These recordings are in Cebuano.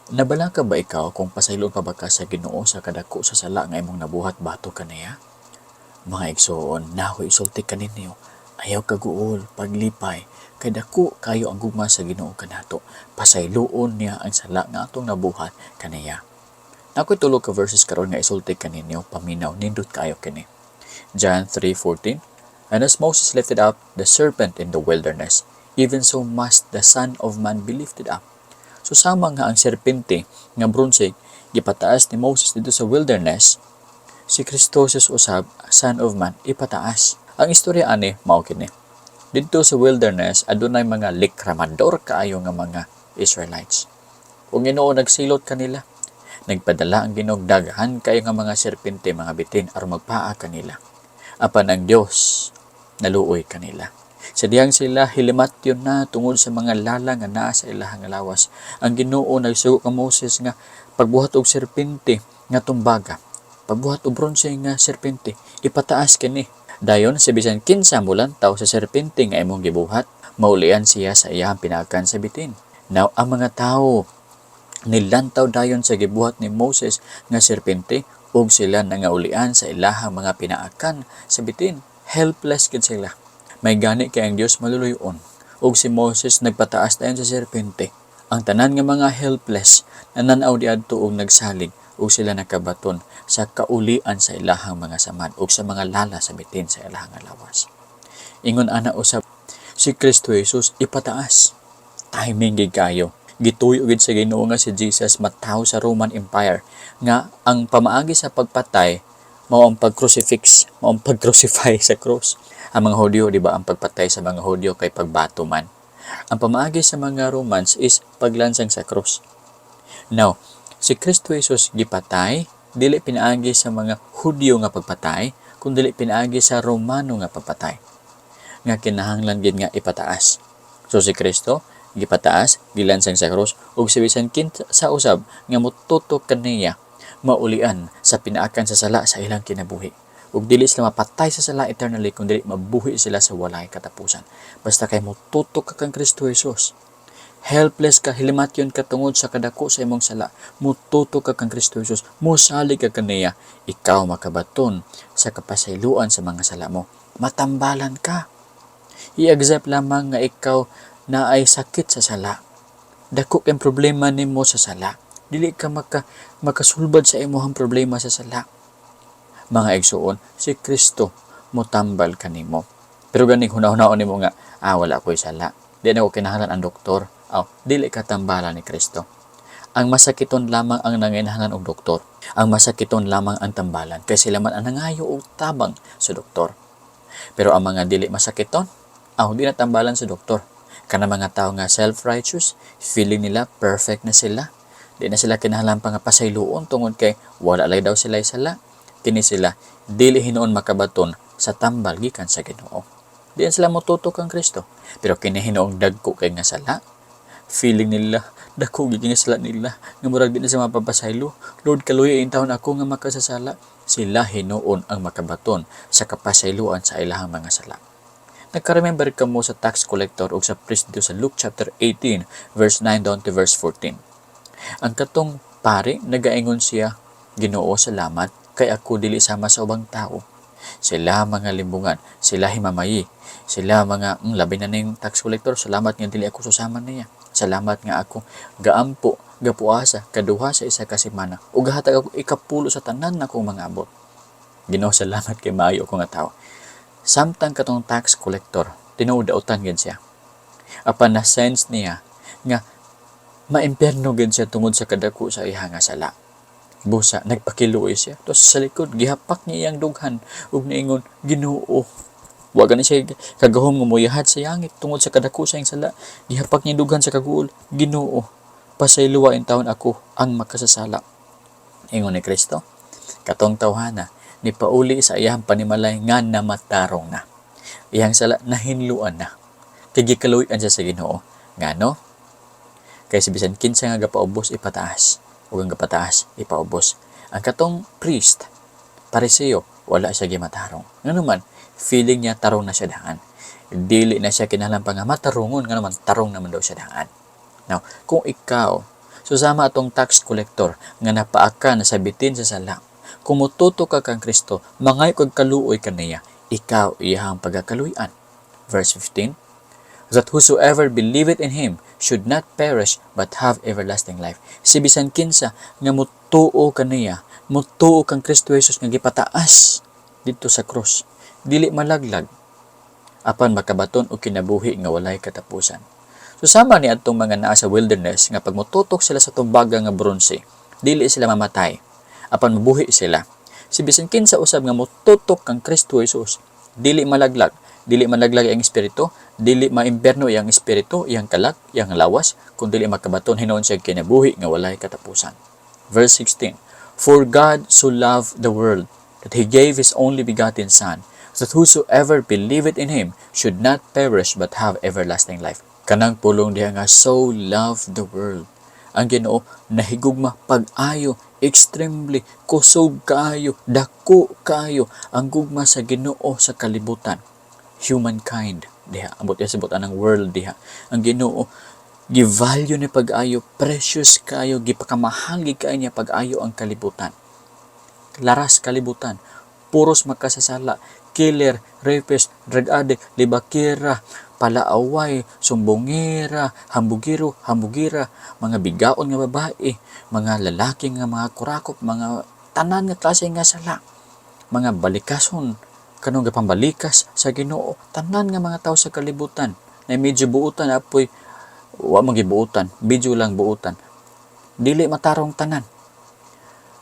Nabalaka ba ikaw kung pasayloon pa ba ka sa Ginoo sa kadako sa sala nga imong nabuhat batok kaniya? Mga igsoon, nakoy isulti kaninyo. Ayaw kaguol, paglipay, kay dako kayo ang gugma sa Ginoo kanato. Pasayloon niya ang sala nga atong nabuhat kaniya. Nakoy tulo ka verses karon nga isulti kaninyo, paminaw, nindot kayo kini. John 3:14. "And as Moses lifted up the serpent in the wilderness, even so must the Son of Man be lifted up." So sama nga ang serpente nga bronse gipataas ni Moses didto sa wilderness, si Kristo Jesus usab, Son of Man, ipataas. Ang istorya ani mao kini. Didto sa wilderness adunay mga likramador kaayo nga mga Israelites. Ug Ginoo nagsilot kanila. Nagpadala ang Ginoo daghan kayo nga mga serpente, mga bitin aron magpaa kanila. Apan ang Dios naluoy kanila. Sa dihang sila hilimatyon na tungod sa mga lala nga naa sa ilahang lawas, ang Ginoo nagsugo kang Moses nga pagbuhat og serpente nga tumbaga. Pagbuhat og bronse nga serpente, ipataas kini. Dayon sa bisan kinsa molantaw sa serpente nga imong gibuhat, maulian siya sa iyang pinakan sa bitin. Now, ang mga tawo nilantaw dayon sa gibuhat ni Moses nga serpente ug sila nangaulian sa ilahang mga pinaakan sa bitin. Helpless gid sila. May gani kay ang Dios maluluyon. Ug si Moses nagpataas dayon sa serpente. Ang tanan nga mga helpless nananaw diadto og nagsalig ug sila nakabaton sa kaulian sa ilahang mga samad ug sa mga lala sa bitin sa ilahang lawas. Ingon ana usab si Kristo Jesus ipataas. Timing gid kayo. Gituyo gid sa Ginoo nga si Jesus mataw sa Roman Empire nga ang pamaagi sa pagpatay mao ang pag-crucifix, mao ang pag-crucify sa cross. Ang mga Hudyo, di ba, ang pagpatay sa mga Hudyo kay pagbato man. Ang pamaagi sa mga Romans is paglansang sa cross. Now, si Kristo Jesus gipatay, dili pinaagi sa mga Hudyo nga pagpatay, kun dili pinaagi sa Romano nga pagpatay. Nga kinahanglan gid nga ipataas. So si Kristo gipataas, gilansang sa krus ug si bisan kinsa usab nga motutok kaniya maulian sa pinaakan sa sala sa ilang kinabuhi. Ug dili sila mapatay sa sala eternally kung dili mabuhi sila sa walay katapusan. Basta kay motutok ka kang Kristo Jesus. Helpless ka, hilimatyon ka tungod sa kadako sa imong sala. Mututok ka kang Kristo Jesus, musalig ka kaniya, ikaw makabaton sa kapasayloan sa mga sala mo. Matambalan ka. I-accept lamang nga ikaw na ay sakit sa sala. Dako kay problema nimo sa sala. Dili ka makasulbad sa imong problema sa sala. Mga igsuon, si Kristo motambal kanimo. Pero ganing hunahunahon nimo nga, "Ah, wala ko'y sala. Di na ko kinahanglan ang doktor." Aw, dili ka tambalan ni Kristo. Ang masakiton lamang ang nanginahanglan og doktor. Ang masakiton lamang ang tambalan kay sila man ang nangayo og tabang sa doktor. Pero ang mga dili masakiton, aw, di na tambalan sa doktor. Kana mga tao nga self-righteous, feeling nila perfect na sila. Di na sila kinahanglan pa nga pasayloon tungod kay wala lay daw sila sala. Kini sila dili hinuon makabaton sa tambal gikan sa Ginoo. Di na sila motutok kang Kristo. Pero kini hinuong dagko kay nga sala, feeling nila dako gid nga sala nila nga murag di na sila mapapasaylo. "Lord, kaluoy intawon ako nga makasasala." Sila hinuon ang makabaton sa kapasayloan sa ilahang mga sala. Nagka-remember ka mo sa tax collector o sa priest dito sa Luke chapter 18 verse 9 down to verse 14? Ang katong pari nagaingon siya, "Ginoo, salamat kay ako dili sama sa ubang tao. Sila mga limbungan, sila himamayi, sila mga labi na ning tax collector, salamat nga dili ako susama niya. Salamat nga ako gaampo, gapuasa kaduha sa isa ka semana ug gahatag ako ikapulo sa tanan nakong mga abot. Ginoo, salamat kay maayo ko nga tao." Samtang katong tax collector, tinuod dautan gid siya. Apan na sense niya nga maimpyerno gid siya tungod sa kadako sa iya nga sala. Busa nagpakiluoy siya. Tapos sa likod gihapak niya iyang dughan ug niingon, "Ginoo." Wa gani siya kagahom nga moyahat sa yangit tungod sa kadako sa iyang sala. Gihapak niya dughan sa kaguol, "Ginoo, pasayloa intawon ako ang makasasala." Ingon ni Kristo, katong tawhana ni pauli sa iyang panimalay nga namatarong na. Iyang sala nahinluan na. Kay gikaluy-an siya sa Ginoo. Ngano? Kay si bisan kinsa nga gapaubos ipataas ug ang gapataas ipaubos. Ang katong priest, Pariseo, wala siya gimatarong. Ngano man, feeling niya tarong na siya daan. Dili na siya kinahanglan pa nga matarungon, ngano man tarong naman daw siya daan. Now, kung ikaw So sama atong tax collector nga napaakan sa bitin sa sala. Kung mututok ka kang Kristo, mangayo kag kaluoy kaniya, ikaw iyahang pagkakaluyan. Verse 15, "That whosoever believeth in him should not perish but have everlasting life." Si bisan kinsa nga mutuo kaniya, mutuo kang Kristo Jesus nga gipataas didto sa krus, dili malaglag apan makabaton og kinabuhi nga walay katapusan. So sama ni atong mga naa sa wilderness nga pag mututok sila sa tumbaga nga bronse, dili sila mamatay apan mabuhi sila. Si bisan kinsa usab nga mututok kang Kristo Jesus, dili malaglag, dili malaglag ang espiritu, dili maimbierno iyang espiritu, iyang kalag, iyang lawas, kun dili makabaton hinuon siya kinabuhi nga walay katapusan. Verse 16, "For God so loved the world that he gave his only begotten Son, that whosoever believeth in him should not perish but have everlasting life." Kanang pulong diha nga "so loved the world". Ang Ginoo nahigugma pag-ayo, extremely kusog kaayo, dako kaayo ang gugma sa Ginoo sa kalibutan. Humankind diha, ambot iya sabot anang world diha. Ang Ginoo gi-value ni pag-ayo, precious kaayo, gipakamahal gid kaayo niya pag-ayo ang kalibutan. Laras kalibutan, puros makasasala, killer, rapist, drug addict, libakira, palaaway, sumbongera, hambugiro, hambugira, mga bigaon nga babae, mga lalaki nga mga kurakop, mga tanan nga klase nga sala, mga balikason, kanong gapambalikas sa Ginoo, tanan nga mga tao sa kalibutan na medyo buutan, apoy wa man gibuutan, medyo lang buutan. Dili matarong tanan.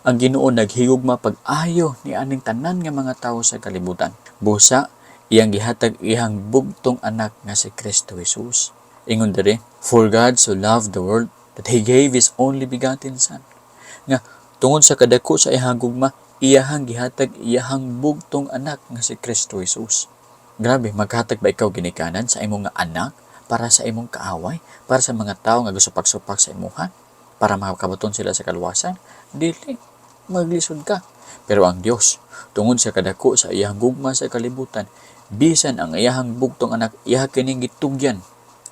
Ang Ginoo naghigugma pag-ayo ni aning tanan nga mga tao sa kalibutan. Busa iyang gihatag iyang bugtong anak nga si Kristo Jesus. Ingon diri, "For God so loved the world that He gave His only begotten Son." Nga tungod sa kadako sa iyang gugma, iyahang gihatag iyahang bugtong anak nga si Kristo Jesus. Grabe, maghatag ba ikaw ginikanan sa imong nga anak para sa imong kaaway, para sa mga tao nga gusupak-supak sa imuha, para makakabaton sila sa kaluwasan? Dili, maglisod ka. Pero ang Dios, tungod sa kadako sa iyang gugma sa kalibutan, bisan ang iyahang bugtong anak, iyaha kining gitugyan.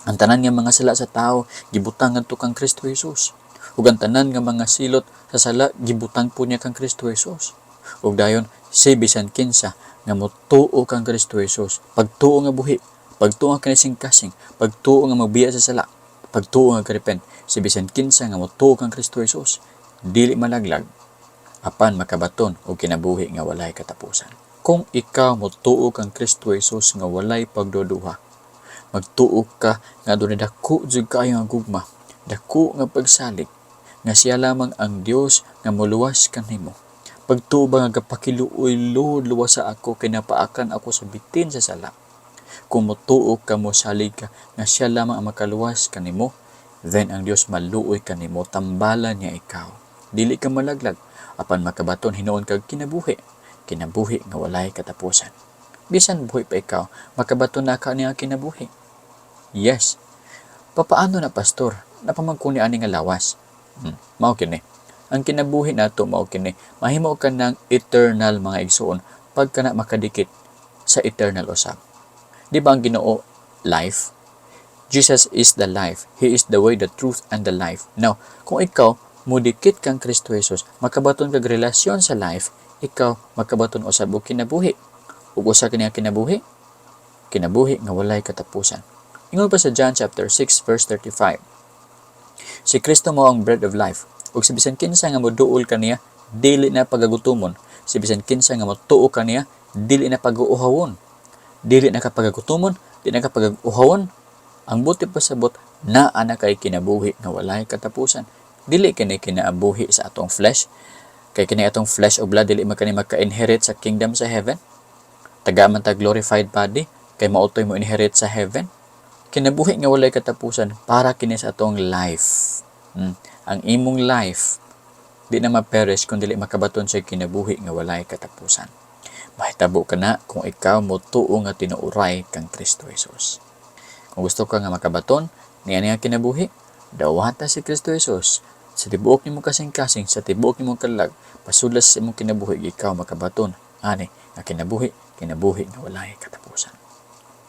Ang tanan nga mga sala sa tao gibutang ngadto kang Kristo Jesus. Ug ang tanan nga mga silot sa sala gibutang po niya kang Kristo Jesus. Ug dayon si bisan kinsa nga motuo kang Kristo Jesus, pagtuo nga buhi, pagtuo nga kasing-kasing, pagtuo nga magbiya sa sala, pagtuo nga ka-repent, si bisan kinsa nga motuo kang Kristo Jesus, dili malaglag apan makabaton og kinabuhi nga walay katapusan. Kung ikaw motuo kang Kristo Jesus nga walay pagduduha, magtuo ka nga adunay dako jud kaayo nga gugma, dako nga pagsalig, nga siya lamang ang Dios nga moluwas kanimo. Pagtuo ba nga gapakiluoy, "Lord, luwasa ako kay napaakan ako sa bitin sa sala." Kung motuo ka, mosalig ka nga siya lamang ang makaluwas kanimo, then ang Dios maluoy kanimo, tambalan niya ikaw. Dili ka malaglag apan makabaton hinuon kag kinabuhi, kinabuhi nga walay katapusan. Bisan buhi pa ikaw, makabaton na ka niya kinabuhi. Yes. Papaano na, pastor? Napamangkuni ani nga lawas. Mao kini. Ang kinabuhi nato mao kini. Mahimo ka ng eternal, mga igsuon, pagka na makadikit sa eternal usab. Di ba ang Ginoo life? Jesus is the life. He is the way, the truth, and the life. Now, kung ikaw mudikit kang Kristo Jesus, makabaton kag relasyon sa life, ikaw makabaton usab og kinabuhi. Ug usa kini nga kinabuhi? Kinabuhi nga walay katapusan. Ingon pa sa John chapter 6 verse 35. Si Kristo mao ang bread of life. Ug si bisan kinsa nga moduol kaniya, dili na pagagutomon. Si bisan kinsa nga motuo kaniya, dili na pag-uuhawon. Dili na ka pagagutomon, dili na ka pag-uhawon. Ang buot pasabot, naa na kay kinabuhi nga walay katapusan. Dili kini kinabuhi sa atong flesh. Kay kini atong flesh o blood, dili man kani maka-inherit sa kingdom sa heaven. Taga man ta glorified body kay mao toy mo inherit sa heaven. Kinabuhi nga walay katapusan para kini sa atong life. Ang imong life di na ma-perish kung dili makabaton sa kinabuhi nga walay katapusan. Mahitabo ka na kung ikaw motuo nga tinuoray kang Kristo Jesus. Kung gusto ka nga makabaton niya nga kinabuhi, dawata si Kristo Jesus sa tibuok nimo kasing-kasing, sa tibuok nimo kalag, pasudla sa imong kinabuhi, ikaw makabaton ani nga kinabuhi, kinabuhi nga walay katapusan.